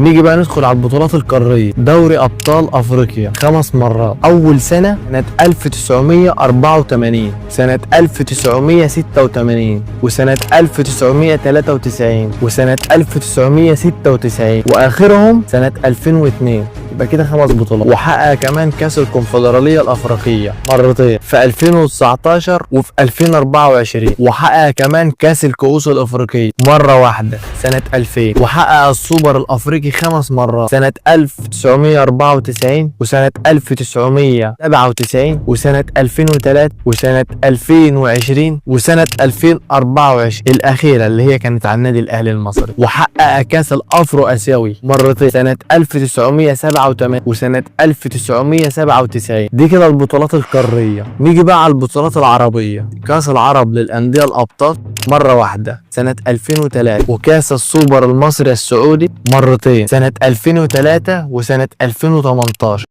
نيجي بقى ندخل على البطولات القارية. دوري أبطال أفريقيا 5 مرات. أول سنة سنة 1984، سنة 1986، وسنة 1993، وسنة 1996، وآخرهم سنة 2002. يبقى كده 5 بطولات. وحقق كمان كاس الكونفدرالية الأفريقية مرتين في 2019 وفي 2024. وحقق كمان كاس الكؤوس الأفريقية مرة واحدة سنة 2000. وحقق السوبر الأفريقي 5 مرات سنة 1994 وسنة 1997 وسنة 2003 وسنة 2020 وسنة 2024 الأخيرة اللي هي كانت على النادي الأهلي المصري. وحقق كاس الأفرو آسيوي مرتين سنة 1987 وسنة 1997. دي كده البطولات القارية. نيجي بقى على البطولات العربية. كاس العرب للأندية الأبطال مرة واحدة سنة 2003، وكاس السوبر المصري السعودي مرتين سنة 2003 وسنة 2018.